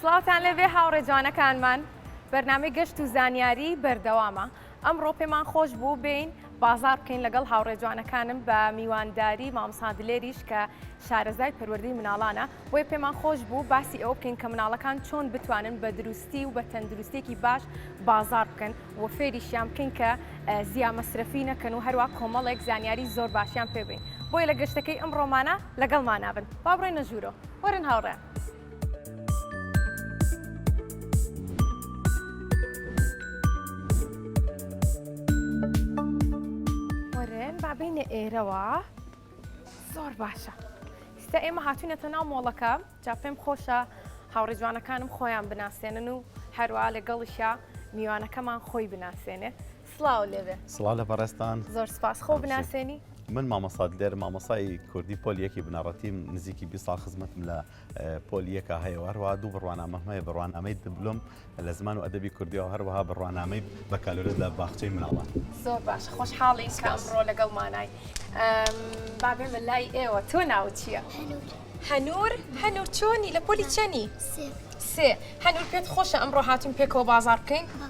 سڵاوتان لێبێ هاوڕێ جوانەکانمان بەرنامەی گەشت و زانیاری بەردەوامە ئەمڕۆ پێمان خۆش بوو بین بازار بکەین لەگەڵ هاوڕێ جوانەکانم بە میوانداری مامۆستا دلێریش کە شارەزای پەروەردەی مناڵانە بۆیە پێمان خۆش بوو باسی ئەوە بکەین کە مناڵەکان چۆن بتوانن بە دروستی و بە تەندروستێکی باش بازار بکەن و فێریشیان بکەین کە زیا مەسرەفی نەکەن و هەروە کۆمەڵێک زانیاری زۆر باشیان پێ بین بۆیە لە گەشتەکەی ئەمڕۆمانە لەگەڵمانا بن با بڕۆینە ژوورۆ وەرن هاوڕێیان. وەرن با بینە ئێرەوە زۆر باشە ئیستا ئێمە هاتوینەتە ناو مۆڵەکە جا پێم خۆشە هاوڕێ جوانەکانم خۆیان بناسێنن و هەروە لەگەڵیشا میوانەکەمان خۆی بناسێنێ سڵاو لێبێ سڵاو لە بەڕێزتان زۆر سپاس خۆ بناسێنی من مامۆستا دلێر مامۆسای کوردی پۆل یەکی بنەڕەتیم نزیکی 20 ساڵ خزمەتم لە پۆل یەکا هەیە و هەروەها دوو بڕوانامەم هەیە بڕوانامەی دبلۆم لە زمان و ئەدەبی کوردی و هەروەها بڕوانامەی بەکالۆریۆس لە باخچەی مناڵان. زۆر باشە خۆشحاڵین کە ئەمڕۆ لەگەڵمانای. با بێمە لای ئێوە تۆ ناوت چییە؟ هەنوور. هەنوور هەنوور چۆنی لە پۆلی چەنی؟ سێ. سێ هەنوور پێت خۆشە ئەمڕۆ هاتوین پێکەوە بازاڕ بکەین؟ بەڵێ.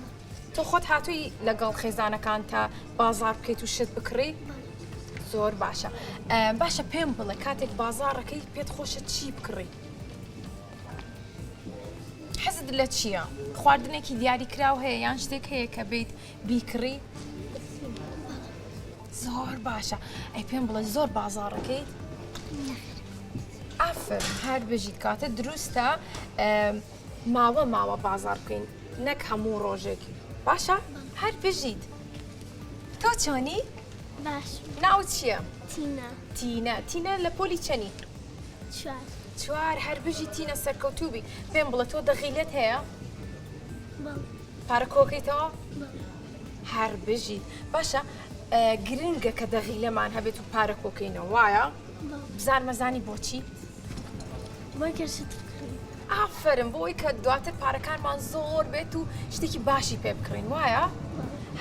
تۆ خۆت هاتووی لەگەڵ خێزانەکانتا بازاڕ بکەیت و شت بکڕی؟ زۆر باشە باشە پێم بڵێ کاتێک بازاڕەکەی پێت خۆشە چی بکڕی؟ حەزت لە چییە؟ خواردنێکی دیاریکراو هەیە یان شتێک هەیە کە بیت بیکڕی؟ زۆر باشە ئەی پێم بڵێ زۆر بازاڕەکەیت؟ ئافر هەر بژیت کاتە دروستە ماوە ماوە بازاڕ بکەین نەک هەموو ڕۆژێک باشە هەر بژیت تۆ چۆنی؟ باش ناوت چییە؟ تینا تینە تینە لە پۆلی چەنی؟ چوار چوار هەر بژی تینە سەرکەوتوو بی پێم بڵێ تۆ دەغیلەت هەیە؟ بەڵێ پارە کۆکەیتەوە؟ بەڵێ هەر بژیت باشە گرنگە کە دەغیلەمان هەبێت و پارە کۆکەینەوە وایە؟ بزانمە زانی بۆچی؟ بۆی کە شت بکڕین. ئافەرم بۆ ئەوەی کە دواتر پارەکانمان زۆر بێت و شتێکی باشی پێ بکڕین وایە؟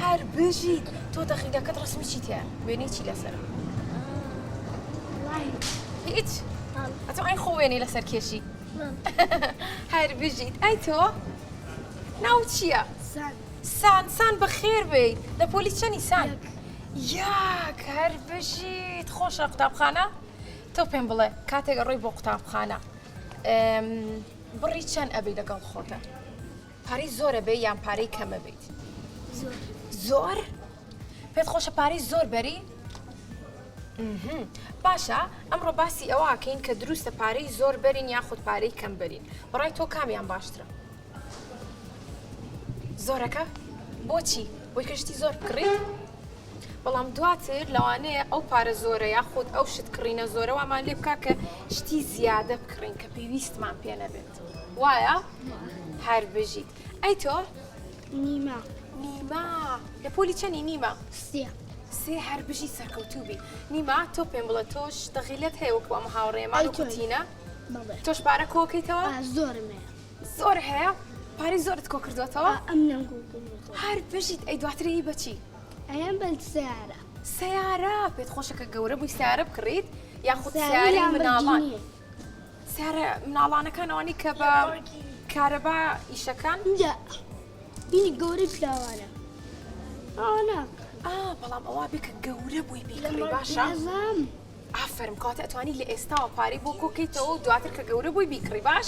هەر بژیت تۆ دەخیلەکەت ڕسمی چی تیایە وێنەی چی لەسەرە؟ هیچ ئەتۆ ئەی خۆ وێنەی لەسەر کێشی هەر بژیت ئەی تۆ ناو چییە؟ سان سان سان بەخێر بێی لە پۆلی چەنی سان؟ یاک هەر بژیت خۆشە قوتابخانە؟ تۆ پێم بڵێ کاتێک ئەڕۆی بۆ قوتابخانە بڕی چەند ئەبی لەگەڵ خۆتە پارەی زۆرە بێ یان پارەی کەمە بیت زۆر زۆر پێت خۆشە پارەی زۆر بەری باشە ئەمڕۆ باسی ئەوەکەین کە دروستە پارەی زۆر بەرین یاخود پارەی کەم بەرین بەڕای تۆ کامیان باشترە زۆرەکە بۆچی بۆی کە شتی زۆر بکڕیت بەڵام دواتر لەوانەیە ئەو پارە زۆرە یاخود ئەو شت کڕینە زۆرە وامان لێ بکا کە شتی زیادە بکڕین کە پێویستمان پێ نەبێت وایە هەر بژیت ئەی تۆ نیما نیما لە پۆلی چەنی نیما سێ سێ هەر بژی سەرکەوتوو بی نیما تۆ پێم بڵێ تۆش دەغیلەت هەیە وەکو ئەم هاوڕێمان ئەی و تۆی؟ کوتینە بەڵێ تۆش پارە کۆکەیتەوە ئا، زۆرم هەیە زۆر هەیە پارەی زۆرت کۆ کردووەتەوە؟ ئا ئەمنم کۆ کردووەتەوە. هەر بژیت ئەی دواتر ئی بەچی؟ ئەیەم بە سەیارە. سەیارە پێت خۆشە کە گەورە بووی سەیارە بکڕیت یاخود سەیارەی سەیارەی مناڵان؟ لامبەرگینییە. سەیارە مناڵانەکان ئەوانەی کە بە کارەبا ئیشەکان؟ نا هینی گەورەی پیاوانە. ئەوانە. ئا بەڵام ئەوە بێ کە گەورە بووی بیکڕی باشە؟ ئەزانم. ئافەرم کەواتە ئەتوانی لە ئێستاوە پارەی بۆ کۆکەیتەوە و دواتر کە گەورە بووی بیکڕی باش؟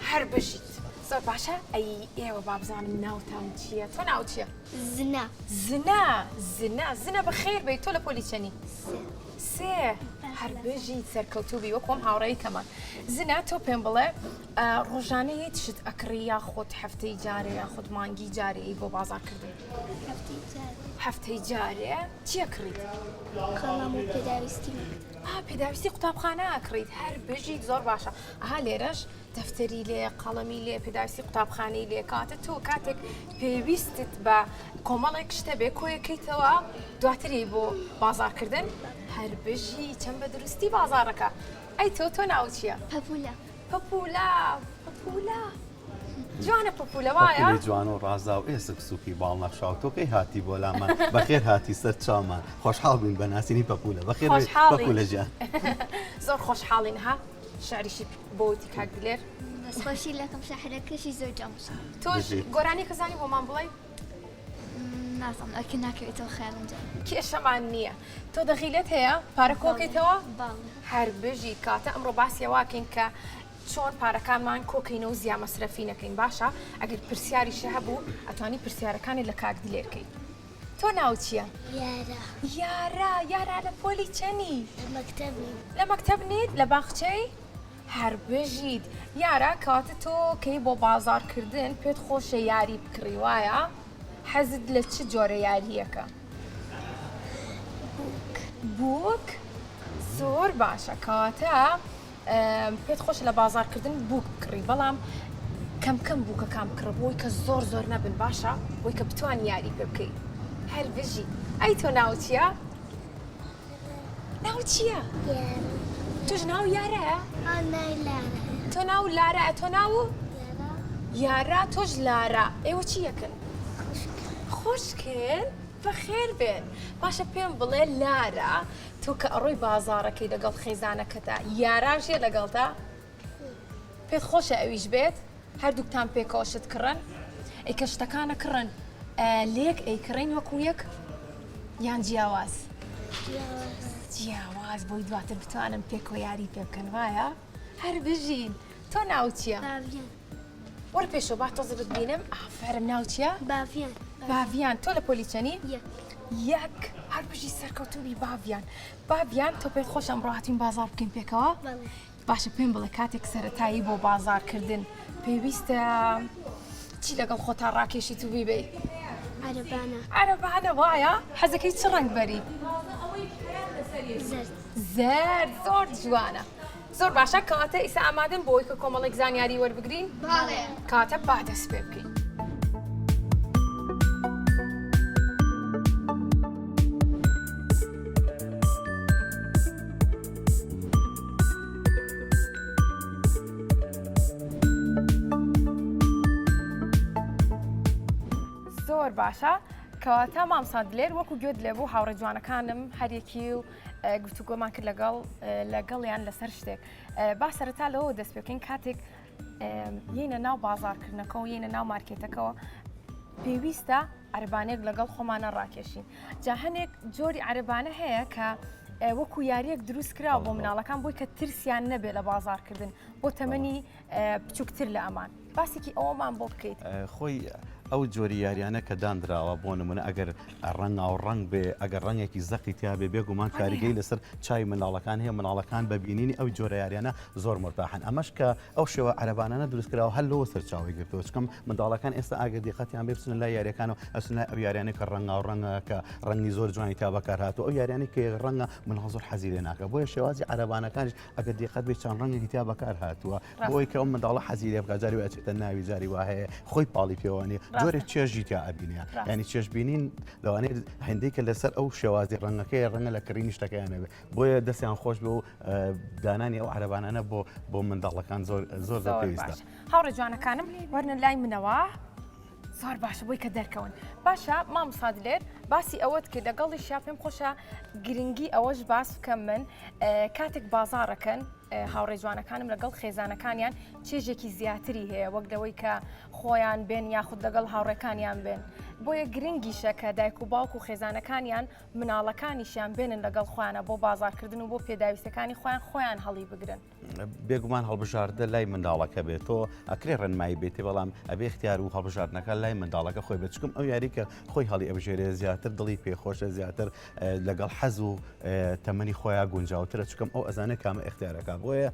هەر بژیت زۆر باشە ئەی ئێوە بابزانم ناوتان چییە تۆ ناو چییە؟ زنە زنە زنە زنە بەخێر بێیت تۆ لە پۆلی چەنی؟ سێ هەر بژیت سەرکەوتوو بی وەکو ئەم هاوڕێی کەمان زنە تۆ پێم بڵێ ڕۆژانە یەیت شت ئەکڕی یاخود هەفتەی جارێ یاخود مانگی جارێ ی بۆ بازاڕکردن؟ هەفتەی جارێ هەفتەی جارێ چی ئەکڕیت؟ قەڵەم و پێداویستی مەکتەب. ئا پێداویستی قوتابخانە ئەکڕیت هەر بژیت زۆر باشە ئەها لێرەش دەفتەری لێ قەڵەمی لێ پێداویستی قوتابخانەی لێ کاتە تۆ کاتێک پێویستت بە کۆمەڵێک شتە بێ کۆیەکەیتەوە دواتری بۆ بازاڕکردن هەر بژی چەند بە دروستی بازاڕەکە ئەی تۆ تۆ ناوت چییە؟ پەپولە پەپولە پەپولە جوانە پەپولە وایە؟ پەپولەی جوان و ڕازا و ئێسک سووکی باڵ نەخشاو تۆ کەی هاتی بۆ لامان بەخێر هاتی سەر چاومان خۆشحاڵ بووین بە ناسینی پەپولە بەخێر بێی خۆشحاڵین پەپولە گیان. زۆر خۆشحاڵین ها شعریشی بۆ وتی کاک دلێر. دەستخۆشی لەکەم شاحرەکەشی زۆر جوان بوو. تۆش گۆرانیەکە زانی بۆمان بڵێی؟ نازانم ئەکە ناکەوێتەوە خەیاڵم جا. کێشەمان نییە. تۆ دەغیلەت هەیە؟ پارە کۆکەیتەوە؟ بەڵێ. هەر بژی کاتە ئەمڕۆ باسی ئەوەکەین کە چۆن پارەکانمان کۆکەینەوە و زیا مەسرەفی نەکەین باشە ئەگەر پرسیاریشە هەبوو ئەتوانی پرسیارەکانی لە کاک دلێر کەی تۆ ناوت چییە؟ یارا. یارا یارا لە پۆلی چەنی؟ لە مەکتەب نیم. لە مەکتەب نیت؟ لە باخچەی؟ هەر بژیت یارا کەواتە تۆ کەی بۆ بازاڕ کردن پێت خۆشە یاری بکڕی وایە؟ حەزت لە چ جۆرە یارییەکە؟ بووک. بووک؟ زۆر باشە کەواتە پێت خۆشە لە بازاڕ کردن بووک بکڕی بەڵام کەم کەم بووکەکان بکڕە بۆی کە زۆر زۆر نەبن باشە بۆی کە بتوانی یاری پێ بکەی هەر بژی ئەی تۆ ناوت چییە؟ ناو چییە؟ تۆش ناو یارایە؟ تۆ ناو لارا تۆ ناو یارا تۆش لارا ئێوە چی یەکن؟ خوشکن بەخێر بێن باشە پێم بڵێ لارا تۆ کە ئەڕۆی بازاڕەکەی لەگەڵ خێزانەکەتا یاراش یە لەگەڵتا؟ پێت خۆشە ئەویش بێت؟ هەردووکتان پێکەوە شت کڕن؟ ئەی کە شتەکانە کڕن لێک ئەیکڕین وەکو یەک یان جیاواز؟ جیاواز بۆی دواتر بتوانن پێکەوە یاری پێ بکەن وایە؟ هەر بژین تۆ ناوت چییە؟ وەرە پێشەوە با تۆزێ بتبینم ئافەرم ناو چییە؟ باڤیان. باڤیان تۆ لە پۆلی چەنی؟ یەک. یەک هەر بژی سەرکەوتوو بی باڤیان. باڤیان تۆ پێت خۆشە ئەمڕۆ هاتووین بازاڕ بکەین پێکەوە؟ بەڵێ. باشە پێم بڵێ کاتێک سەرەتایی بۆ بازاڕکردن پێویستە چی لەگەڵ خۆتا ڕاکێشیت و بیبەی؟ عەرەبانە. عەرەبانە وایە؟ حەزەکەی چ ڕەنگ بەری؟ زەرد. زەرد زۆر جوانە. زۆر باشە کەواتە ئیسا ئامادەن بۆ ئەوەی کە کۆمەڵێک زانیاری وەربگرین؟ بەڵێ. کەواتە با دەست پێ بکەین. زۆر باشە کەواتە مامسا دلێر وەکو گوێت لێ بوو هاوڕێ جوانەکانم هەریەکی و گفتوگۆمان کرد لەگەڵ لەگەڵیان لەسەر شتێک با سەرەتا لەوە دەست پێ بکەین کاتێک یینە ناو بازارکردنەکەەوە یینە ناو مارکێتەکەەوە پێویستە عربانێک لەگەڵ خۆمانە ڕاکێشین جا هەنێک جۆری عربانە هەیە کە وەکو یاریەک دروست کراوە بۆ مناڵەکان بۆی کە ترسیان نەبێت لە بازارکردن بۆ تەمەنی بچووکتر لە ئەمان باسێکی ئەوەمان بۆ بکەیت. خۆی ئەو جۆری یاریانە کە دانراوە بۆ نمونە ئەگەر ڕەنگاو ڕەنگ بێ ئەگەر ڕەنگێکی زەقی تیا بێ بێگومان کاریگەی لەسەر چاوی منداڵەکان هەیە منداڵەکان بە بینینی ئەو جۆرە یاریانە زۆر مورتاحن ئەمەش کە ئەو شێوە عەرەبانانە دروست کراوە هەر لەوە سەرچاوەی گرتووە چکم منداڵەکان ئێستا ئاگەر دیقەتیان بێ بچنە لای یاریەکان و ئەچنە لای ئەو یاریانەی کە ڕەنگاو ڕەنگە کە ڕەنگی زۆر جوانی تا بەکار هاتوو ئەو یاریانەی کە یەک ڕەنگە منداڵ زۆر حەزی لێ ناکە بۆیە شێوازی عەرەبانەکانیش ئەگەر دیقەت بێ چەند ڕەنگێکی تیا بەکار هاتووە بۆی کە ئەو منداڵە حەزی لێ بکات جاری وای ئەچێتە ناوی جاری وا هەیە خۆی پاڵی پێوانێ جۆرێک چێژی تیا ئەبینێ ینی چێژ بینین لەوانەیە هەندێک کە لەسەر ئەو شێوازی ڕەنگەکەی ڕەنگە لە کڕینی شتەکەیان نەبێ بۆیە دەستیان خۆش بێ و دانانی ئەو عەرەبانانە بۆ بۆ منداڵەکان زۆر زۆر زۆر پێویستە. هاوڕێ جوانەکانم وەرنە لای منەوە. زۆر باشە بۆی کە دەرکەون باشە مامۆستا دلێر باسی ئەوەت کرد لەگەڵیشیا پێم خۆشە گرنگی ئەوەش باس بکەم من کاتێک بازاڕەکەن هاوڕێ جوانەکانم لەگەڵ خێزانەکانیان چێژێکی زیاتری هەیە وەک لەوەی کە خۆیان بێن یاخود لەگەڵ هاوڕێکانیان بێن بۆیە گرنگیشە کە دایک و باوک و خێزانەکانیان مناڵەکانیشیان بێنن لەگەڵ خۆیانە بۆ بازارکردن و بۆ پێداویستەکانی خۆیان خۆیان هەڵی بگرن. بێگومان هەڵبژاردە لای منداڵەکە بێت تۆ ئەکرێ ڕێنمایی بێتێ بەڵام ئەبێ اختیار و هەڵبژاردنەکە لای منداڵەکە خۆی بێت چکم ئەو یاری کە خۆی هەڵی ئەبژێرێ زیاتر دڵی پێخۆشە زیاتر لەگەڵ حەز و تەمەنی خۆیان گونجاوترە چکم ئەو ئەزانێت کامە اختیارەکە بۆیە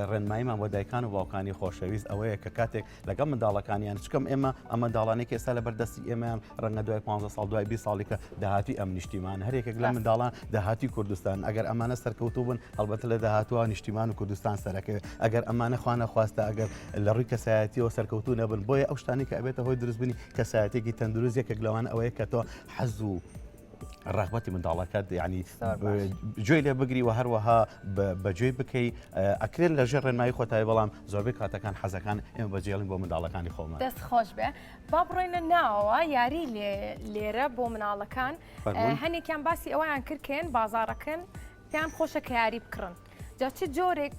ڕێنماییمان بۆ دایکان و باوکانی خۆشەویست ئەوەیە کە کاتێک لەگەڵ منداڵەکانیان چکم ئێمە ئەم منداڵانەی کە ئێستا لەبەر دەستی ئێمەیان ڕەنگە دوای 15 ساڵ دوای 20 ساڵی کە داهاتوی ئەم نیشتیمان هەرێکێک لە منداڵان داهاتوی کوردستان ئەگەر ئەمانە سەرکەوتوو بن هەڵبەتە لە داهاتووە نیشتیمان و کوردستان سەرەکەوێت ئەگەر ئەمانە خوانە خواستە ئەگەر لە ڕووی کەسایەتیەوە سەرکەوتوو نەبن بۆیە ئەو شتانی کە ئەبێتە هۆی دروستبوونی کەسایەتێکی تەندروست یەکێک لەوان ئەوەیە کە تۆ حەز و ڕەغبەتی منداڵەکەت یعنی گوێی لێ بگری و هەروەها بەگوێی بکەی ئەکرێت لە ژێر ڕێنمایی خۆتای بەڵام زۆربەی کاتەکان حەزەکان ئێمە بەجێڵین بۆ منداڵەکانی خۆمان. دەست خۆش بێ با بڕۆینە ناوەوە یاری لێرە بۆ مناڵەکان هەنێکیان باسی ئەویان کردکێن بازاڕەکەن پێیان خۆشە کە یاری بکڕن جا چ جۆرێک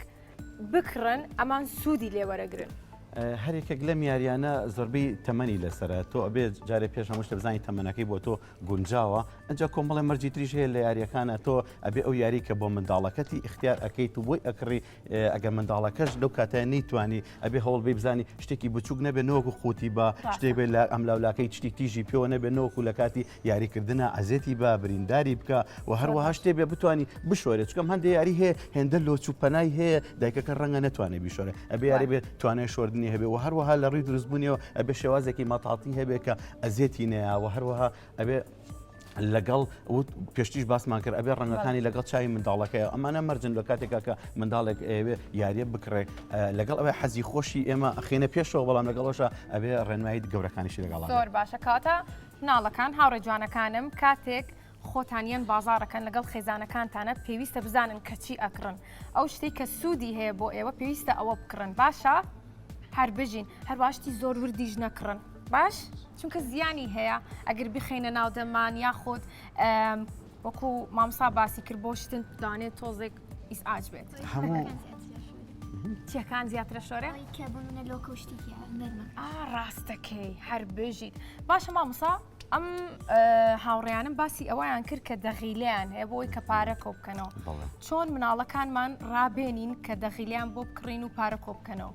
بکڕن ئەمان سوودی لێوەرەگرن. هەر یەکێک لەم یاریانە زۆربەی تەمەنی لەسەرە تۆ ئەبێ جارێ پێش هەموو شتە بزانی تەمەنەکەی بۆ تۆ گونجاوە ئەجا کۆمەڵێ مەرجی تریش هەیە لە یاریەکانە تۆ ئەبێ ئەو یاری کە بۆ منداڵەکەتی ئیختیار ئەەکەیت و بۆی ئەکڕی ئەگەر منداڵەکەش لەو کاتە نەیتوانی ئەبێ هەوڵ بێ بزانی شتێکی بچووک نەبێ نەوەکو قوتی بە شتێک بێ لە ئەملاولاکەی شتی تیژی پێوە نەبێ نەوەکو لە کاتی یاریکردنا ئەزێتی بە برینداری بکە و هەروەها شتێ بێ بتانی بشۆرێت چکەم هەندێک یاری هەیە هێندە لۆچ و پەنای هەیە دایکەکە ڕەنگە نەتوانێت بیشۆرێ ئەبێ یاری بێت توانای شۆردنی هەبێ و هەروەها لە ڕووی دروستبوونیەوە ئەبێ شێوازێکی مەتاتی هەبێ کە ئەزێتی نەیە و هەروەها ئەبێ لەگەڵ پێشتیش باسمان کرد ئەبێ ڕەنگەکانی لەگەڵ چاوی منداڵەکەی ئەمانە مەرجن لە کاتێکا کە منداڵێک ئەوێ یاریە بکڕێ لەگەڵ ئەوەی حەزی خۆشی ئێمە ئەخێنە پێشەوە بەڵام لەگەڵەوەشە ئەبێ ڕێنمایی گەورەکانیشی لەگەڵ زۆر باشە کاتە مناڵەکان هاوڕێ جوانەکانم کاتێک خۆتان یەن بازاڕەکەن لەگەڵ خێزانەکانتانە پێویستە بزانن کە چی ئەکڕن ئەو شتێک کە سوودی هەیە بۆ ئێوە پێویستە ئەوە بکڕن باشە هەر بژین هەرواشتی زۆر وردیش نەکڕن باش چونکە زیانی هەیە ئەگەر بخینە ناو دەمان یاخود وەکو مامسا باسی کرد بۆ شتن دانێت تۆزێک ئیسعاج بێت هەموو چیەکان زیاترە شۆرێ کە بۆ منە لۆکە و شتی تیا نەرمە ئا ڕاستەکەی هەر بژیت باشە مامۆسا ئەم هاوڕێیانم باسی ئەوەیان کرد کە دەغیلیان هەیە بۆی کە پارە کۆ بکەنەوە چۆن مناڵەکانمان ڕابێنین کە دەغیلیان بۆ بکڕین و پارە کۆ بکەنەوە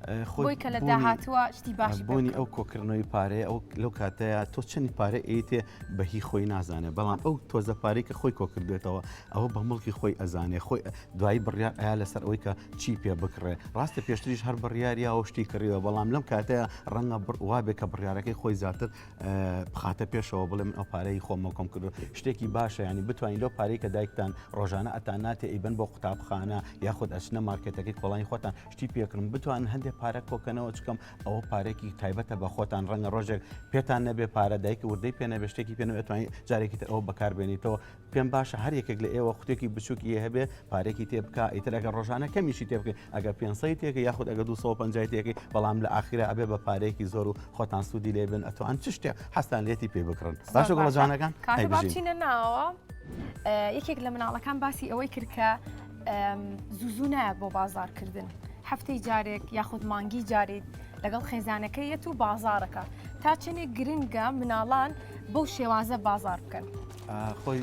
خۆی کە لە داهاتووە شتی باشی بوونی ئەو کۆکردنەوەی پارەیە ئەو لەو کاتەیە تۆ چەندی پارە ئەیتێ بە هی خۆی نازانێ بەڵام ئەو تۆزە پارەی کە خۆی کۆکردوێتەوە ئەوە بە مڵکی خۆی ئەزانێ خۆی دوایی بڕیار ئایا لەسەر ئەوەی کە چی پێ بکڕێ ڕاستە پێشتریش هەر بڕیاریاوە شتی کڕیوە بەڵام لەم کاتەیە ڕەنگە وابێ کە بڕیارەکەی خۆی زیاتر بخاتە پێشەوە بڵێ من ئەو پارەی خۆمە کۆم کردو شتێکی باشە ینی بتوانین لەو پارەی کە دایکتان ڕۆژانە ئەتان ناتێ ئیبن بۆ قوتابخانە یاخود ئەچنە مارکێتەکەی کۆڵانی خۆتان شتی پێکردن بتوان هەندێک پارە کۆکەنەوە چکەم ئەوە پارێکی تایبەتە بە خۆتان ڕەنگە ڕۆژێک پێتان نەبێ پارە دایک وردەی پێ نەبێ شتێکی پێ نەبێت جارێکی تر ئەوە بەکاربێنیتەوە پێم باشە هەر یەکێک لە ئێوە قوتێکی بچووکی هەبێ پارێکی تێ بکا ئیتر ئەگەر ڕۆژانە کەمیشی تێ بکەی ئەگەر 500 تێکە یاخود ئەگەر 250 تێکەی بەڵام لە ئاخیرا ئەبێ بە پارێکی زۆر و خۆتان سوودی لێ بن ئەتوان چ شتێ حەستان لێتی پێ بکڕن باشە گوڵە جوانەکان کاکە با بچینە ناوە یەکێک لە مناڵەکان باسی ئەوەی کرد کە زوو زوو نایە بۆ بازارکردن هەفتەی جارێک یاخود مانگی جارێک لەگەڵ خێزانەکەی یەت و بازارەکە تا چەندێک گرنگە مناڵان بەو شێوازە بازار بکەن خۆی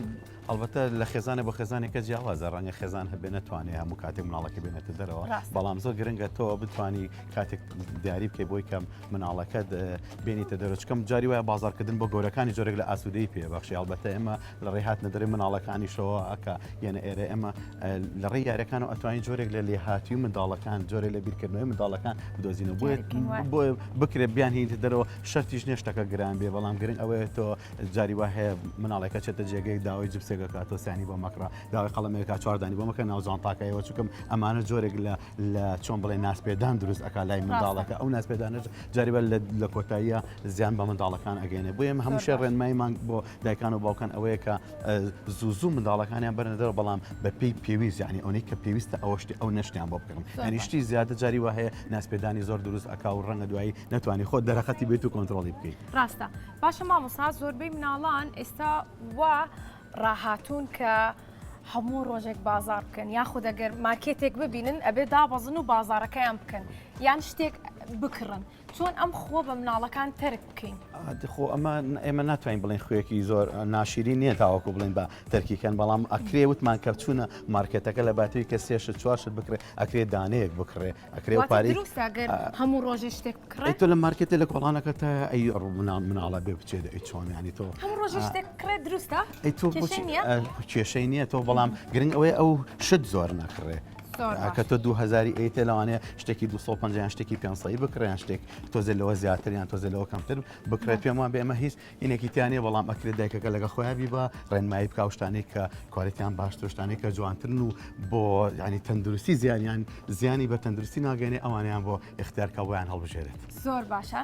ئەڵبەتە لە خێزانە بۆ خێزانێکە جیاوازە ڕەنگە خێزان هەبێ نەتوانێ هەموو کاتێک مناڵەکە بێنێتە دەرەوە بەڵام زۆر گرنگە تۆ بتانی کاتێک دیاری بکەی بۆی کەم مناڵەکەت بێنیتە دەرەوە چکەم جاری وایە بازارکردن بۆ گەورەکانی جۆرێک لە ئاسوودەی پێ بەخشی ئەڵبەتە ئێمە لە ڕێی هاتنە دەرێ مناڵەکانیشەوە ئەکا یەنە ئێرە ئێمە لە ڕێی یاریەکان و ئەتوانین جۆرێک لە لێهاتووی منداڵەکان جۆرێک لە بیرکردنەوەی منداڵەکان بدۆزینەوە بۆیە بۆیە بکرێت بیان هینتە دەرەوە شەرتیش نییە شتەکە گران بێ بەڵام گرنگ ئەوەیە تۆ جاری وا هەیە مناڵێکە چێتە جێگەیەک داوای جپسێک ئەکات تۆ سیانی بۆ مەکڕە داوای قەڵەمێک ئەکات چواردانی بۆ مەکە ناو جانتاکەیەوە چونکە ئەمانە جۆرێک لە لە چۆن بڵێ ناسپێدان دروست ئەکا لای منداڵەکە ئەو ناسپێدانەش جاری بە لە کۆتاییە زیان بە منداڵەکان ئەگەێنێ بۆیە ئێمە هەموو شێ ڕێنماییمان بۆ دایکان و باوکان ئەوەیە کە زوو زوو منداڵەکانیان بەرنە دەرەوە بەڵام بە پێی پێویست یعنی ئەوەی کە پێویستە ئەوە شتی ئەو نەشتیان بۆ بکڕم یعنی شتی زیادە جاری وا هەیە ناسپێدانی زۆر دروست ئەکا و ڕەنگە دوایی نەتوانی خۆت دەرەقەتی بێت و کۆنترۆڵی بکەیت. ڕاستە باشە مامۆستا زۆربەی مناڵان ئێستا وا ڕاهاتوون کە هەموو ڕۆژێک بازار بکەن یاخود ئەگەر مارکێتێک ببینن ئەبێ دابەزن و بازارەکەیان بکەن یان شتێک بکڕن چۆن ئەم خووە بە مناڵەکان تەرک بکەین؟ خۆ ئەمە ئێمە ناتوانین بڵێن خوێکی زۆر ناشیرین نییە تاوەکو بڵێن بە تەرکیکەن بەڵام ئەکرێ وتمان کە چوونە مارکێتەکە لە باتوی کە سێشت چوارشت بکرێ ئەکرێ دانەیەک بکڕێ ئەکرێ و پارەی گەر هەموو ڕۆژێ شتێک بکڕێ تۆ لە مارکێتێ لە کۆڵانەکە تا ئەی مناڵە بێ بچێت ئەی چۆن ینی تۆ هەموو ڕۆژێ شتێک بکڕێ دروستە ئەی تۆ کێشەی نییە تۆ بەڵام گرنگ ئەوەیە ئەو شت زۆر نەکڕێ کە تۆ 2000 ئەیتێ لەوانەیە شتێکی 250 یان شتێکی 500 بکڕێ یان شتێک تۆزێ لەوە زیاتر یان تۆزێ لەوە کەمتر بکڕێت پێم وان بێ ئەمە هیچ ئینێکی تیا نیە بەڵام ئەکرێت دایکەکە لەگە خۆیان بیبا ڕێنمایی بکا و شتانێک کە کوالێتیان باشتر شتانێک کە جوانترن و بۆ ینی تەندروستی زیانیان زیانی بە تەندروستی ناگەێنێ ئەوانیان بۆ اختیار کە بۆیان هەڵبژێرێت. زۆر باشە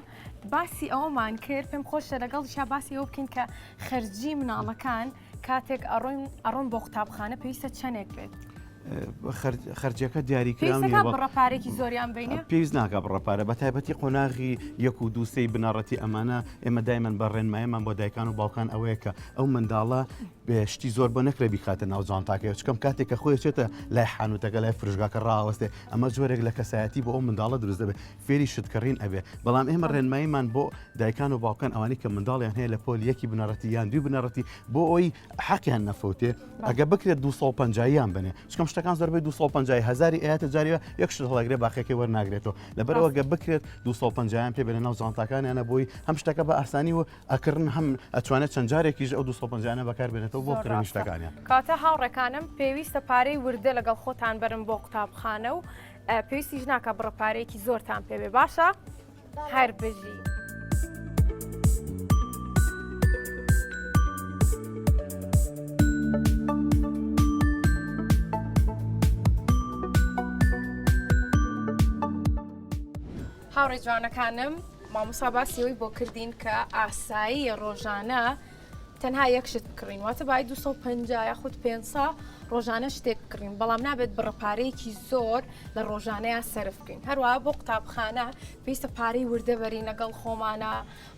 باسی ئەوەمان کرد پێم خۆشە لەگەڵیشا باسی ئەوە بکەین کە خەرجی مناڵەکان کاتێک ئەڕۆن ئەڕۆن بۆ قوتابخانە پێویستە چەندێک بێت؟ خەرجیەکە دیاریکراو نییە. پێویست بڕە پارێکی زۆریان بینێ؟ پێویست ناکا بڕە پارە بە تایبەتی قۆناغی یەک و دوو سێی بنەڕەتی ئەمانە ئێمە دایمەن بە ڕێنماییمان بۆ دایکان و باوکان ئەوەیە کە ئەو منداڵە شتی زۆر بۆ نەکرێ بیخاتە ناو جانتاکەی چکەم کاتێک کە خۆی چێتە لای حانوتەکە لای فرشگاکە ڕاوەستێ ئەمە جۆرێک لە کەسایەتی بۆ ئەو منداڵە دروست دەبێت فێری شتکڕین ئەبێ بەڵام ئێمە ڕێنماییمان بۆ دایکان و باوکان ئەوانی کە منداڵیان هەیە لە پۆل یەکی بنەڕەتی یان دوی بنەڕەتی بۆ ئەوی حەقیان نەفەوتێ ئەگە بکرێت 250 یان بنێ چکەم شتەکان زۆربەی 250 هزاری ئاەتە جاریوە یەک شت هەڵەگرێ باقیەکەی وەرناگرێتەوە لەبەرەوە گە بکرێت 250 یان پێ بێنە ناو جانتاکانیانە بۆی هەم شتەکە بە ئاسانی و ئەکڕن هەم ئەتوانێت چەند جارێکیش ئەو 250 بەکار بێنێتەوە بۆ کڕینی شتەکانیان. کاتە هاوڕێکانم پێویستە پارەی وردە لەگەڵ خۆتان بەرن بۆ قوتابخانە و پێویستیش ناکە بڕە پارەیەکی زۆرتان پێبێ باشە؟ هەر بژی. هاوڕێ جوانەکانم مامۆسا باسی ئەوەی بۆ کردین کە ئاساییە ڕۆژانە تەنها یەک شت بکڕین واتە بای 250 یاخود 500 ڕۆژانە شتێک بکڕین بەڵام نابێت بڕە پارەیەکی زۆر لە ڕۆژانەیان سەرف بکەین هەروە بۆ قوتابخانە پێویستە پارەی وردە بەرین لەگەڵ خۆمانە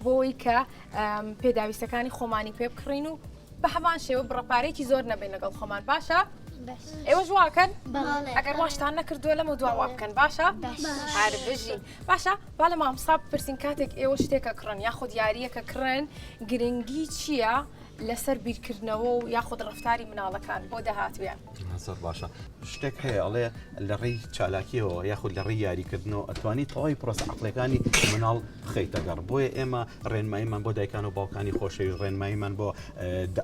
بۆی کە پێداویستەکانی خۆمانی پێ بکڕین و بە هەمان شێوە بڕە پارەیەکی زۆر نەبین لەگەڵ خۆمان باشە ئێوە ژواکەن ئەگەر واشتان نەکردووە لەمە دوا وا بکەن باشە هەر بژین باشە با لە مامۆستا بپرسین کاتێک ئێوە شتێکە کڕن یاخود یاریەکە کڕن گرنگی چییە لەسەر بیرکردنەوە و یاخود ڕفتاری مناڵەکان بۆ داهاتویان؟ زۆر باشە شتێک هەیە ئەڵێ لە ڕێی چالاکیەوە یاخود لە ڕێی یاریکردنەوە ئەتوانی تەواوی پرۆسە عقلەکانی مناڵ بخەیتە گەڕ بۆیە ئێمە ڕێنماییمان بۆ دایکان و باوکانی خۆشەویست ڕێنماییمان بۆ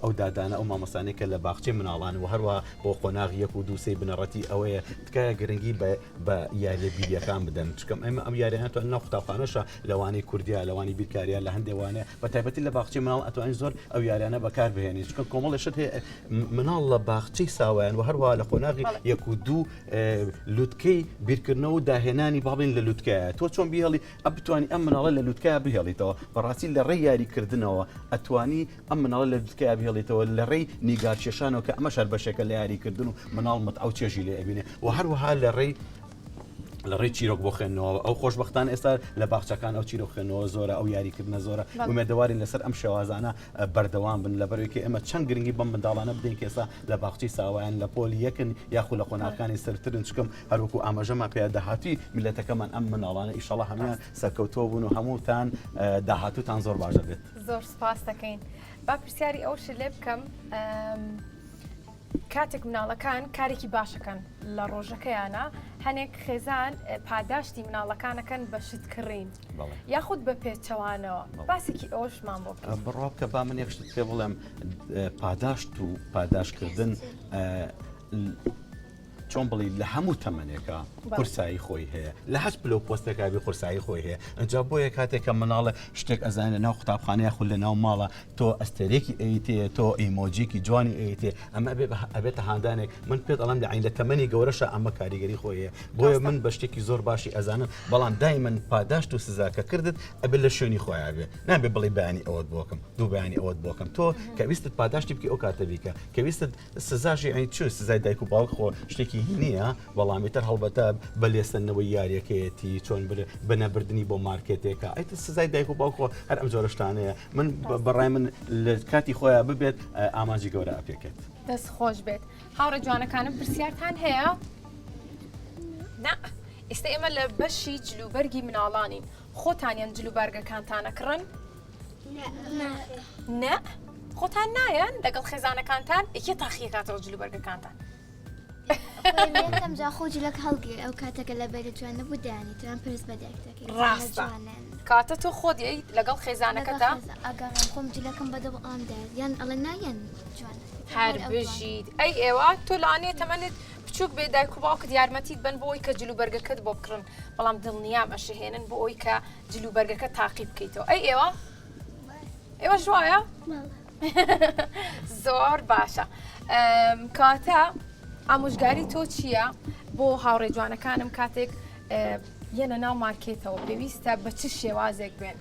ئەو دادانە ئەو مامۆستانەی کە لە باخچەی مناڵان و هەروە بۆ قۆناغ یەک و دووسەی بنەڕەتی ئەوەیە تکایە گرنگی بە بە یاریە بیریەکان بدەن چکەم ئێمە ئەم یاریانە توان ناو قوتابخانەشە لەوانەی کوردیا لەوانی بیرکاریە لە هەندێ وانەیە بە تایبەتی لە باخچەی مناڵ ئەتوانین زۆر ئەو یاریانە بەکار بهێنین چونکە کۆمەڵێ شت هەیە مناڵ لە باخچەی ساوایان و هەروە لە قۆناغی یەک و دوو لوتکەی بیرکردنەوە و داهێنانی با بڵێین لە لوتکەیە تۆ چۆن بیهێڵی ئە بتوانی ئەم مناڵە لە لوتکەیە بهێڵیتەوە بەڕاستی لە ڕێی یاریکردنەوە ئەتوانی ئەم مناڵە لە لوتکەیە بهێڵیتەوە لە ڕێی نیگارکێشانەوە کە ئەمەش هەر بەشێکە لە یاریکردن و مناڵ متعە و چێژی لێ ئەبینێ و هەروەها لە ڕێی لە ڕێی چیرۆک بۆ خوێندنەوە ئەو خۆشببختان ئێستا لە باخچەکان ئەو چیرۆک خوێندنەوە زۆرە ئەو یاریکردنە زۆرە ئومێدەوارین لەسەر ئەم شێوازانە بەردەوام بن لەبەرەوەی کە ئێمە چەند گرنگی بەم منداڵانە بدەین کە ئێستا لە باخچەی ساوایان لە پۆلی یەکن یاخو لە قۆناغەکانی سەرترن چکم هەروەکو ئاماژەمان پێ داهاتوی میلەتەکەمان ئەم منداڵانە ئیشەڵا هەمویان سەرکەوتوو بوون و هەمووتان داهاتووتان زۆر باش دەبێت. زۆر سوپاس دەکەین. با پرسیاری ئەوشت لێ بکەم کاتێک مناڵەکان کارێکی باشەکەن لە ڕۆژەکەیانە هەنێک خێزان پاداشتی مناڵەکانەکەن بە شت کڕین یاخود بە پێچەوانەوە باسێکی ئەوشمان بۆ بڕوا بکە با من یەک شتت پێ بڵێم پاداشت و پاداشتکردن چۆن بڵی لە هەموو تەمەنێکا قورسایی خۆی هەیە لە هەچ پلە و پۆستێکا بی قورسایی خۆی هەیە ئەجا بۆیە کاتێک کە مناڵە شتێک ئەزانێت لە ناو قوتابخانە یاخود لە ناو ماڵە تۆ ئەستێرێکی ئەیتێ تۆ ئیمۆجیکی جوانی ئەیتێ ئەمە ئەبێ ئەبێتە هاندانێک من پێت ئەڵێم لە عین لە تەمەنی گەورەشە ئەمە کاریگەری خۆی هەیە بۆیە من بە شتێکی زۆر باشی ئەزانم بەڵام دایمەن پاداشت و سزاکە کردت ئەبێت لە شوێنی خۆیان بێ نابێ بڵێ بەیانی ئەوەت بۆکەم دوو بەیانی ئەوەت بۆکەم تۆ کە ویستت پاداشتی بکەی ئەو کاتە بیکە کە ویستت سزاشی یانی چ سزای دایک و باوک خۆ شتێکی هی نییە بەڵام ئیتر هەڵبەتە بە لێسەندنەوەی یاریەکەیەتی چۆن بە نەبردنی بۆ مارکێتێکە ئیتر سزای دایک و باوک خۆ هەر ئەم جۆرە شتانەیە من بەڕای من لە کاتی خۆیان ببێت ئامانجی گەورە ئەپێکێت. دەست خۆش بێت هاوڕێ جوانەکانم پرسیارتان هەیە؟ نا ئێستا ئێمە لە بەشی جلوبەرگی مناڵانین خۆتان یان جلوبەرگەکانتان ئەکڕن؟ نا خۆتان نایەن لەگەڵ خێزانەکانتان یەکێ تاقیەکاتەوە جلوبەرگەکانتان یەکەم جا خۆ جلەکە هەڵگرێ ئەو کاتەکە لە بەرە جوان نەبوو دانی توان پرس بە دایکتەکەی ڕاستە کاتە تۆ خۆت یەیت لەگەڵ خێزانەکەتا ئەگەڕم خۆم جلەکەم بەدە ئەم دایت یان ئەڵێ نایەن جوان هەر بژیت ئەی ئێوە تۆ لەوانەیە تەمەنت بچووک بێ دایک و باوکت یارمەتیت بن بۆ ئەوی کە جلوبەرگەکەت بۆ بکڕن بەڵام دڵنیام ئەشهێنن بۆ ئەوی کە جلوبەرگەکە تاقی بکەیتەوە ئەی ئێوە ئێوەش وایە زۆر باشە کاتە ئامۆژگاری تۆ چییە بۆ هاوڕێ جوانەکانم کاتێک یەنە ناو مارکێتەوە پێویستە بە چ شێوازێک بێن؟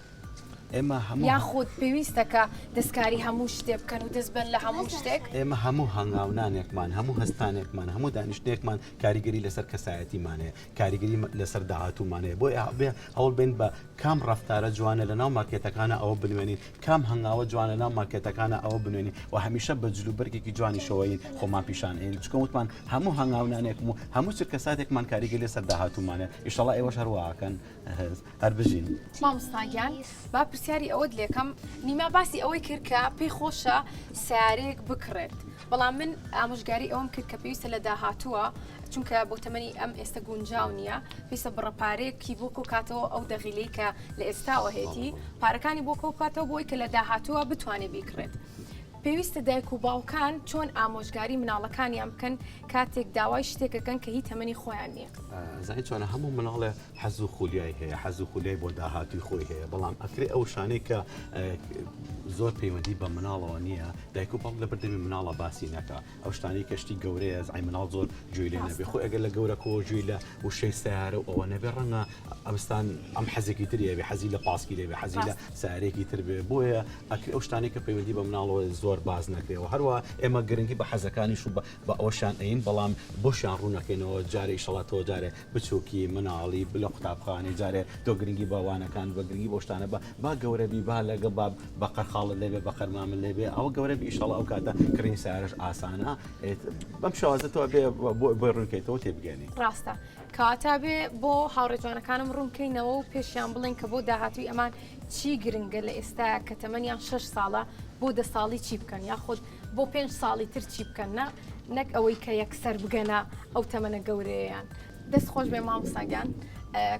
ئێمە هەموو یاخود پێویستە کە دەستکاری هەموو شتێ بکەن و دەست بەن لە هەموو شتێک؟ ئێمە هەموو هەنگاونانێکمان، هەموو هەستانێکمان، هەموو دانیشتنێکمان کاریگەری لەسەر کەسایەتیمان هەیە، کاریگەری لەسەر داهاتوومان هەیە، بۆیە ئەبێ هەوڵ بەین بە کام ڕەفتارە جوانە لە ناو مارکێتەکانە ئەوە بنوێنین، کام هەنگاوە جوانە ناو مارکێتەکانە ئەوە بنوێنین و هەمیشە بە جلوبەرگێکی جوانیشەوەین خۆمان پیشان ئەین، چونکە وتمان هەموو هەنگاونانێکم و هەموو چرکەساتێکمان کاریگەری لەسەر داهاتوومان هەیە، ئیشەڵا ئێوەش هەر وا ئەکەن. هەر بژین. مامۆستا گیان با پرسیاری ئەوەت لێکەم نیما باسی ئەوەی کرد کە پێی خۆشە سیارەیەک بکڕێت بەڵام من ئامۆژگاری ئەوم کرد کە پێویستە لە داهاتووە چونکە بۆ تەمەنی ئەم ئێستا گونجاو نییە پێویستە بڕە پارەیەکی بۆ کۆکاتەوە ئەو دەغیلەی کە لە ئێستاوە هەیەی پارەکانی بۆ کۆکاتەوە بۆی کە لە داهاتووە بتوانێت بیکڕێت. پێویستە دایک و باوکان چۆن ئامۆژگاری مناڵەکانیان بکەن کاتێک داوای شتێکەکەن کە هی تەمەنی خۆیان نییە؟ زانی چۆنە هەموو مناڵێ حەز و خولیای هەیە حەز و خولیای بۆ داهاتووی خۆی هەیە بەڵام ئەکرێ ئەو شانەی کە زۆر پەیوەندی بە مناڵەوە نییە دایک و باوک لە بەردەمی مناڵە باسی نەکا ئەو شتانەی کە شتی گەورەیە زای مناڵ زۆر گوێی لێ نەبێ خۆ ئەگەر لە گەورەکەوە گوێی لە وشەی سیارە و ئەوە نەبێ ڕەنگە ئەمستان ئەم حەزێکی تری هەبێ حەزی لە پاسکی لێ بێ حەزی لە سارێکی تر بێ بۆیە ئەکرێ ئەو شتانەی کە پەیوەندی بە مناڵەوە زۆر باز نەکرێەوە هەروە ئێمە گرنگی بە حەزەکانیش و بە ئەوەشیان ئەین بەڵام بۆشیان ڕوونەکەینەوە جارێ ئیشەڵا تۆ جارێ بچوکی مناڵی لە قوتابخانەی جارێ تۆ گرنگی بە وانەکان بە گرنگی بۆ شتانە بە با گەورە بی با لەگە با بە قەرخاڵت لێبێ بە قەرمامت لێبێ ئەوە گەورە بی ئیشەڵا ئەو کاتە کڕین سیارەش ئاسانە بەم شێوازە تۆ بێ بۆی ڕوونکەیتەوە تێبگەێنی. ڕاستە کەواتە بێ بۆ هاوڕێ جوانەکانم ڕوونکەینەوە و پێشیان بڵێن کە بۆ داهاتووی ئەمان چی گرنگە لە ئێستا کە تەمەنیان شەش ساڵە بۆ دە ساڵی چی بکەن یاخود بۆ پێنج ساڵی تر چی بکەن نا نەک ئەوەی کە یەکسەر بگەنە ئەو تەمەنە گەورەیەیان. دەست خۆش بێ مامۆستا گیان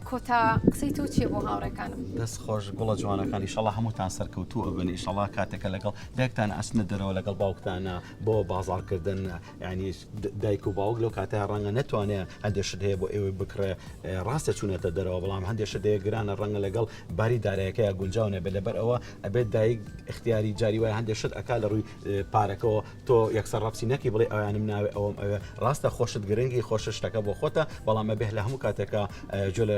کۆتا قسەی تۆ چییە بۆ هاوڕێکانم؟ دەست خۆش گوڵە جوانەکان ئیشەڵا هەمووتان سەرکەوتوو ئەبن ئیشەڵا کاتێکە لەگەڵ دایکتان ئەچنە دەرەوە لەگەڵ باوکتانە بۆ بازاڕکردن یعنی دایک و باوک لەو کاتە ڕەنگە نەتوانێ هەندێک شت هەیە بۆ ئێوەی بکڕێ ڕاستە چوونەتە دەرەوە بەڵام هەندێک شت هەیە گرانە ڕەنگە لەگەڵ باری دارایەکەیا گونجاو نەبێت لەبەر ئەوە ئەبێت دایک اختیاری جاری وایە هەندێک شت ئەکا لە ڕووی پارەکەەوە تۆ یەکسەر ڕەفسی نەکی بڵێ ئەویانم ناوێ ئەوم ئەوێ ڕاستە خۆشت گرنگی خۆشە شتەکە بۆ خۆتە بەڵام ئەبێ لە هەموو کاتێکە جۆ لە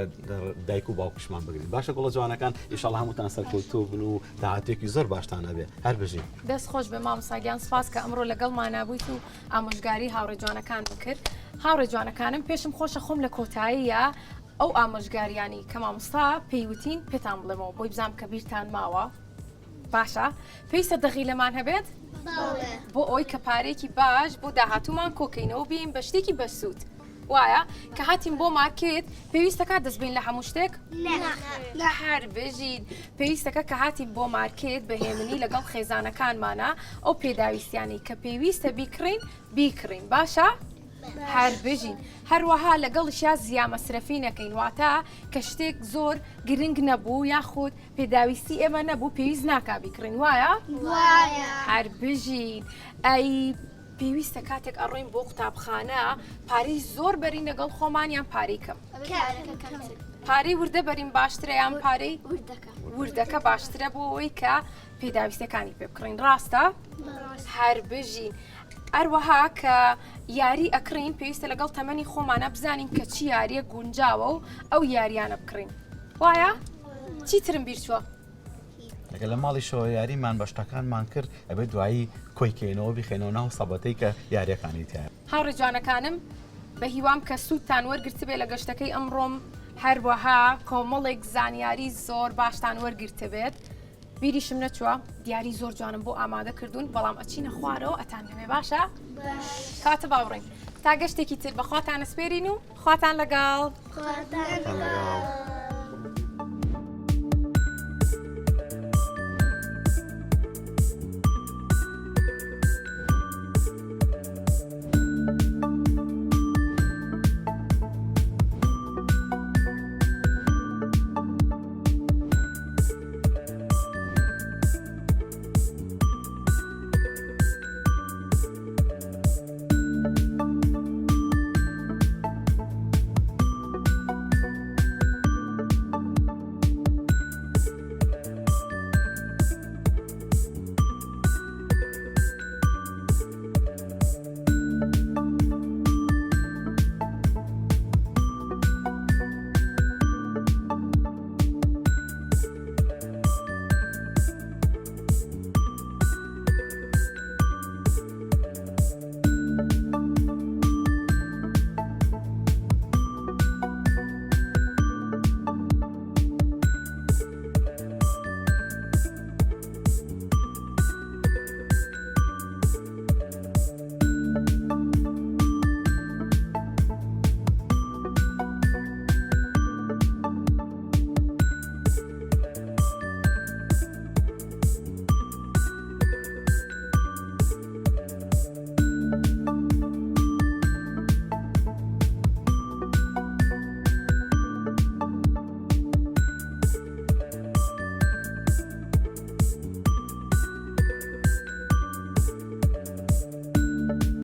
دایک و باوکشمان بگرین باشە گوڵە جوانەکان ئیشەڵا هەمووتان سەرکەوتوو بن و داهاتێکی زۆر باشتان هەبێ هەر بژین. دەست خۆش بێ مامۆستا گیان سپاس کە ئەمڕۆ لەگەڵمانا بوویت و ئامۆژگاری هاوڕێ جوانەکانم کرد هاوڕێ جوانەکانم پێشم خۆشە خۆم لە کۆتاییە ئەو ئامۆژگاریانی کە مامۆستا پێی وتین پێتان بڵێمەوە بۆی بزانم کە بیرتان ماوە باشە پێویستە دەغیلەمان هەبێت بۆ ئەوەی کە پارێکی باش بۆ داهاتوومان کۆکەینەوە بین بە شتێکی بەسوود وایە کە هاتین بۆ مارکێت پێویستەکە دەستبین لە هەموو شتێک هەر بژین پێویستەکە کە هاتین بۆ مارکێت بە هێمنی لەگەڵ خێزانەکانمانە ئەو پێداویستیانی کە پێویستە بیکڕین بیکڕین باشە هەر بژین هەروەها لەگەڵشیا زیا مەسرەفی نەکەین واتە کە شتێک زۆر گرنگ نەبوو یاخود پێداویستی ئێمە نەبوو پێویست ناکا بیکڕین وایە؟ وایە. هەر بژین ئەی پێویستە کاتێک ئەڕۆین بۆ قوتابخانە پارەی زۆر بەرین لەگەڵ خۆمان یان پارەی کەم؟ پارەی وردە بەرین باشترە یان پارەی وردەکە وردەکە باشترە بۆ ئەوەی کە پێداویستەکانی پێ بکڕین ڕاستە؟ هەر بژین. هەروەها کە یاری ئەکڕین پێویستە لەگەڵ تەمەنی خۆمانە بزانین کە چی یاریە گونجاوە و ئەو یاریانە بکڕین وایە؟ چی ترم بیر چووە؟ ئەگەر لە ماڵیشەوە یاریمان بە شتەکانمان کرد ئەبێت دوایی کۆی کەینەوە بیخەینەوە ناو سەبەتەی کە یاریەکانی تیایە. هاوڕێ جوانەکانم بە هیوام کە سوودتان وەرگرتبێ لە گەشتەکەی ئەمڕۆم هەروەها کۆمەڵێک زانیاری زۆر باشتان وەرگرتبێت بیریشم نەچووە دیاری زۆر جوانم بۆ ئامادە کردوون بەڵام ئەچینە خوارەوە ئەتان نەمێ باشە کاتە با بڕین تا گەشتێکی تر بەخواتان ئەسپێرین و خواتان لەگەڵ. خواتان لەگەڵ.